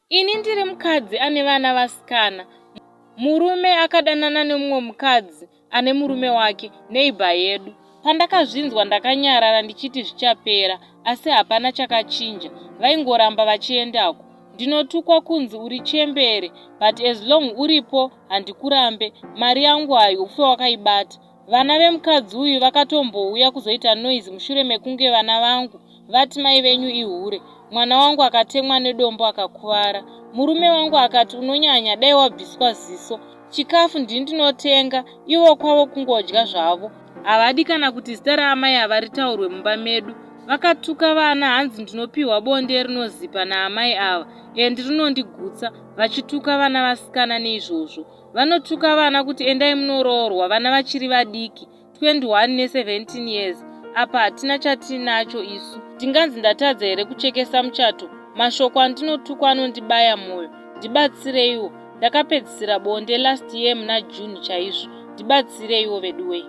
Ini ndiri mukadzi ane vana vasikana. Murume akadanana nemumwe mukadzi ane murume wake, neighbor yedu. Pandakazvinzwa ndakanyarara ndichiti zvichapera asi hapana chakachinja vaingoramba vachiendako. Ndinotukwa kunzi uri chembere but as long uripo handikurambe, mari yangu haufe wakaibata. Vana vemukadzi uyu vakatombouya kuzoita noise mushure mekunge vana vangu vati mai venyu ihure. Mwana wangu akatemwa nedombo akakuvara. Murume wangu akati unonyanya dai wabviswa ziso. Chikafu ndini ndinotenga ivo kwavo kungodya zvavo. Havadi kana kuti zita raamai ava ritaurwe mumba medu. Vakatuka vana hanzi ndinopihwa bonde rinozipa naamai ava and rinondigutsa vachituka vana vasikana neizvozvo. Vanotuka vana kuti endai munoroorwa vana vachiri vadiki 21 ne 17 years apa hatina chatiinacho isu. Ndinganzi ndatadza here kuchekesa muchato? Mashoko andinotukwa anondibaya moyo. Ndibatsireiwo. Ndakapedzisira bonde last year muna June chaizvo. Ndibatsireiwo veduwee.